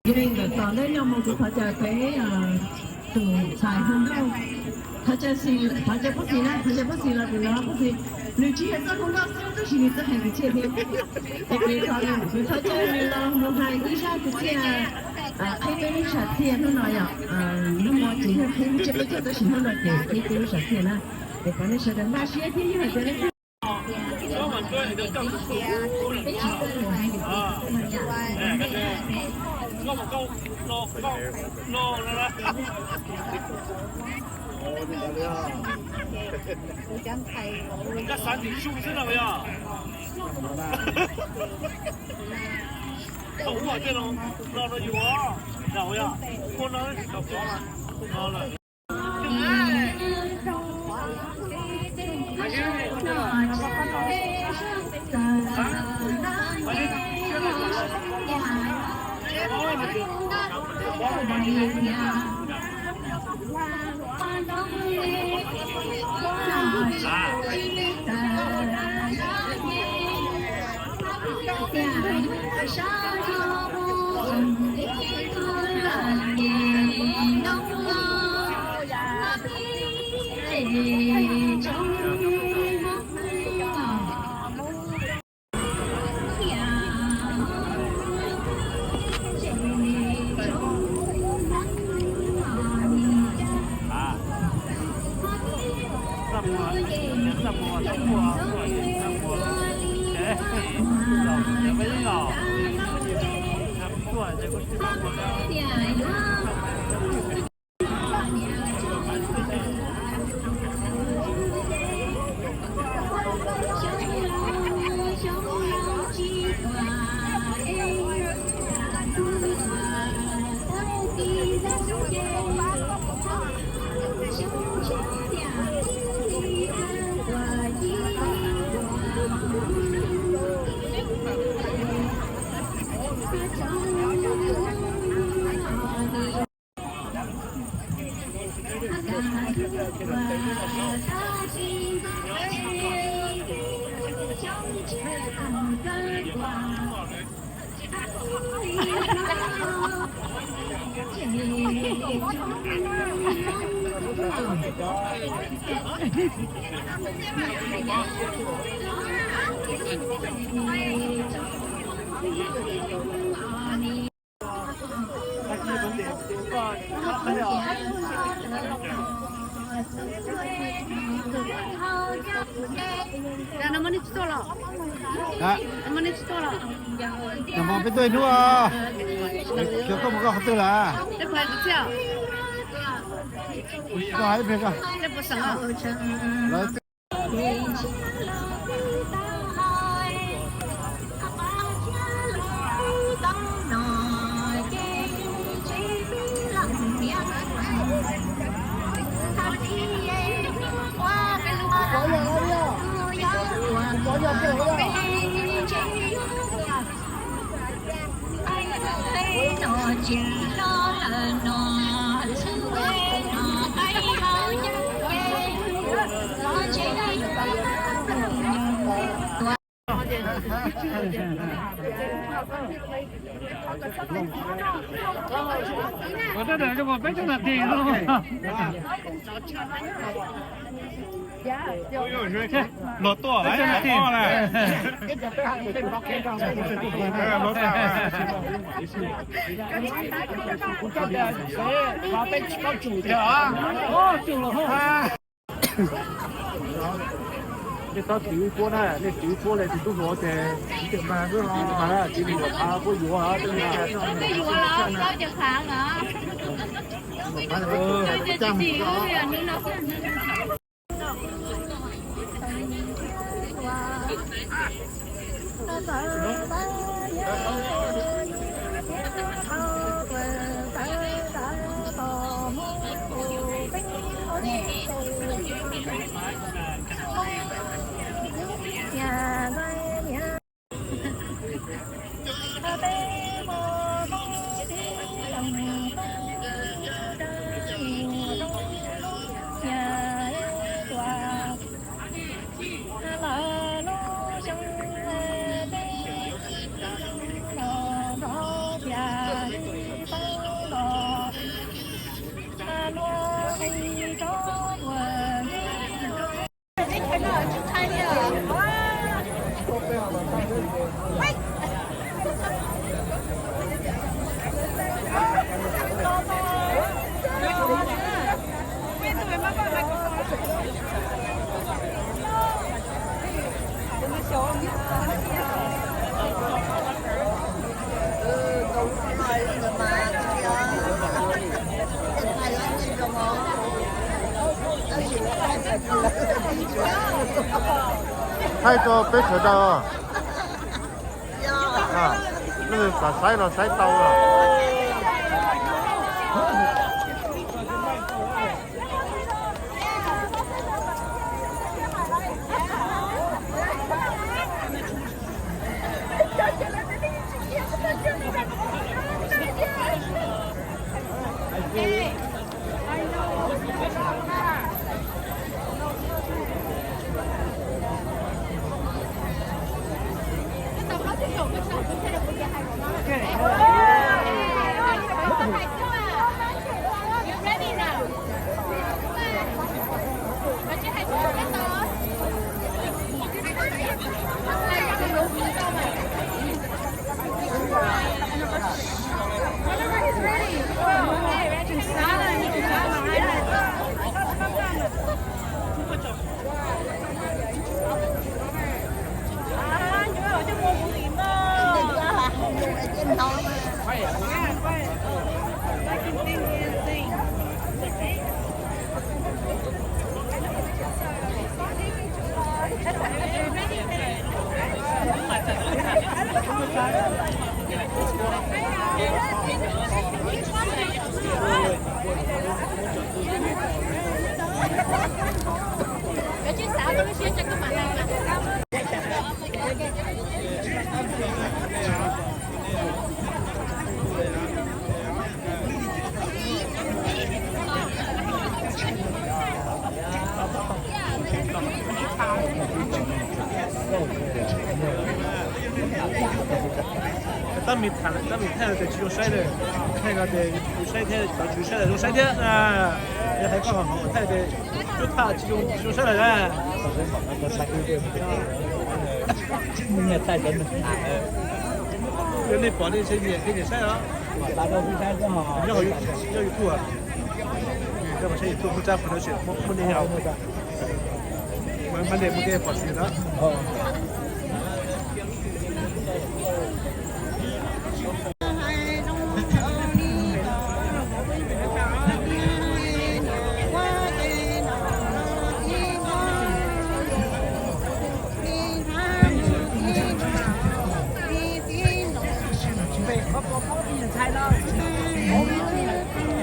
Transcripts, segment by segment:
Yog li ntawm tom ntej no mus kuv thov caw peb tus ntxhais hu nkauj, thov caw Xis, thov caw Pub Xis na, thov caw Pub Xis los pem no, Pub Xis, nws tsis yog txoj hu nkauj xwb tab sis nws txawj hais kwv txhiaj thiab. Es kuv thov, kuv thov caw nws los mus hais ib zaj kwv txhiaj, qhib peb lub sam txhiaj hnub no yom. Hnub no ces yog qhib ntsia peb caug tab sis hnub no ces qhib peb lub sam txhiaj na. Es thov nej sawv daws npaj siab thiab yog hais tias nej Nws muaj peb tuaj ib hnub, nws khiav koj mus koj qhov twg lawm? Koj hais ib pliag koj. Ua tej ntawd zoo nkaus peb cov nas this no. Luag tuaj lawm. Nej txhob twv puab na, nej twv puab li tus tub hluas ces tsis mag, tsis mag, tsis mag, puab yuav. Thaij rau peb sawv daws. Leej twg xav saib los saib tau os. Tab mis tham, tab mis thaij los tias tsis zoo saib lawm, thaij los tias saib thiab, cov tsis saib los zoo saib thiab. Yog hais koj ho thaij tias cub tham tsis zoo, tsis zoo saib lawm na. Yog nej pom nej nyiam thiaj nyiam saib os. Nyob YouTube, saib YouTube, muaj tsab qhov no muaj nej, muaj nej pom tsis na. Los sis leej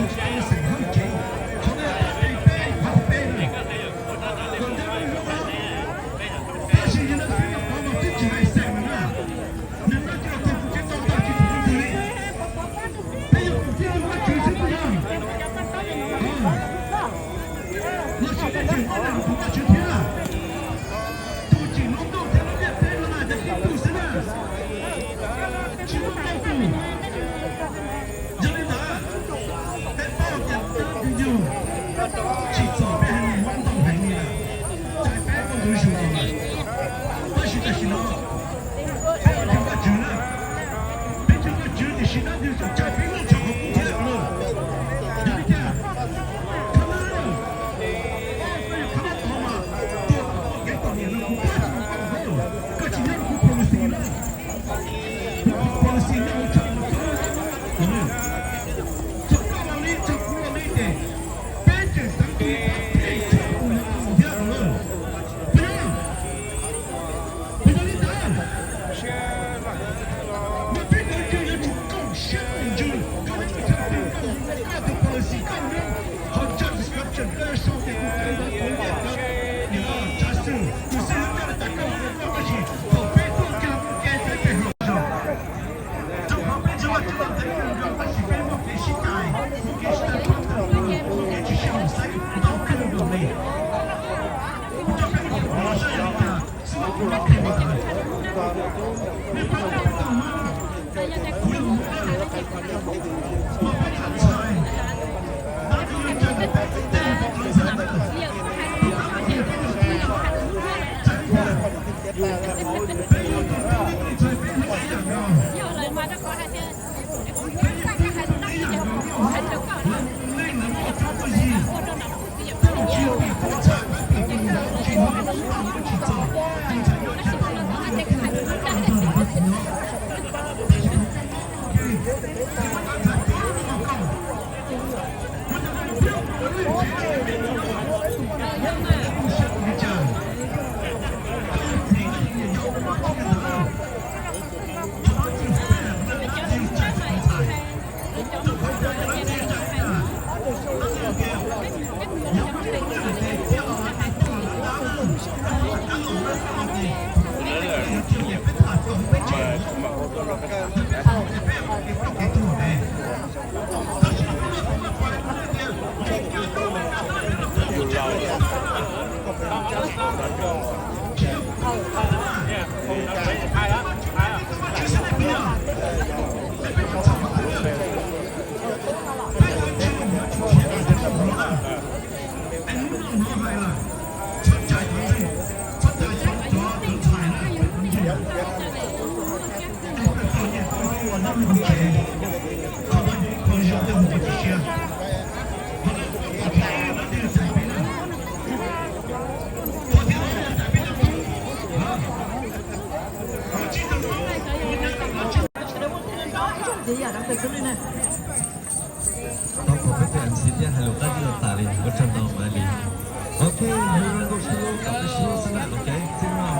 twg ua naj tus Vajtswv thiab? Tus tsim hluas nkauj thiab lub ntiaj teb no na yog ib tug xwb na, tsis muaj ntau tus. Yog li ntawd, Yug, tsis txom peb haiv neeg Hmoob ntau heev li lawm, txais peb koj tus zus los lawm. Tab sis tam sim no peb ua cov Vajtswv na, peb cov Vajtswv tiam sis dab Ntxwg txawm txais peb lub tsho hauv kub thiab lawm. Yog li cas? Qhov no, koj yog qhov no tod mas, tua tau kev txom nyem no kuv pab tsis tau koj, koj tsis nyob rau kuv policy na. Kuv policy nyob hauv chaw no, txog koj los li, txog kuv los li ces peb tseem xav tus pab phem tshaj kuv lawv tus thiab lawm. Puas yog? Puas yog li ntawd? Mas peb cov Vajtswv yuav tsum koom siab koom ntsws, koj nyob peb chaw twg koj los ua koj tus policy, koj nyob hauv job description koj yuav sau tias kuv kawm ntawv kuv nyiam ntawv. Nim no txav xwm tus xib hwb coj los tas koj los ua koj, tab sis thaum peb tuaj kiag ua ke peb pem haum zog, rau qhov peb tsis muaj txoj kev zoo tab sis peb muaj kev sib cais, muaj kev sib cais, muaj kev tsis sib haum xeeb ntau kawg nkaus li. Kuv coj peb mus pom seb yog li cas xwb mas kuv muab qhia li ntawd. Nej paub tias peb tau Hmoob, kuv yog Hmoob na, mas peb tham txhais, tab sis yog cas peb txawm tej peb txawm ntxhais na, tus kab peb yog peb yog peb yog txhais tiag, peb yog tus tau ib tug ntxhais peb hlub ib yam nkaus. Peb yeej pub ib yam nkaus, lawv mus neej lawv muaj cuab muaj yig, tej zaum tsis yog vim tus ntxhais pab pim tus ntxhais tsis hlub, tus ntxhais tsis txom, tus ntxhais nyob tsis tau los mus neej los thiaj li nyob tau nrog tus ntxhais tsis nyob. Tab sis thaum koj nyob ua ke, ces muaj cov ntxhais pab hlub koj, muaj cov ntxhais pab hlub koj, muaj cov ntxhais pab hlub koj, muab tus ntxhais pab hlub koj li cas, koj yog phem koj yog nyiam yau koj muab tsis li ntawd. Thaum no tsis phem, lawv tsis txais tus ntxhais. Rau qhov cas lawv tsis txais li cas? Lawv hais tias yog peb ua neej lawm ces cia los lawv tes tuaj los lawv dab na, lawv ua dab los lawv dab los ces thaum peb ua neej ces yog tsis yog peb tham txog peb tsev, yog peb tham ces peb ua kev tuag kev tuag ne. Tab sis hnub no kuv mas pom hais tias tsis cia tau lawv dab na, lawv tau ua tsev lawv tau na. Tsis yog kuv tau ua na, peb tsis tau ua tsev, peb tau ua tsev xwb na. Peb tsis txhaum qhov twg na. Peb yuav tsum, yuav tsum khiav kom tau zoo hnov na. Es hnub no hnov hais lawm, txhob cais cov ntseeg, txhob cais cov, cov ntxhais na, cov ntseeg. Es peb txom nyem tau zoo los nyob hauv tsev, qhov no yog ib qho zoo rau hauv tsev siab. Qhov no kuj yog qhov thiab no thiaj txais peb na. Qhov thiab no yog txais peb na. Ua tsis tau, ua nyab los tsis tau. Thov kom peb tej M C thiab hais lus qab zib los tas li, ua tsaug ntau Maiv Lis. Ok, mus rau nkauj sib hlub, kom peb sib hlub xwb na, ok, txij no.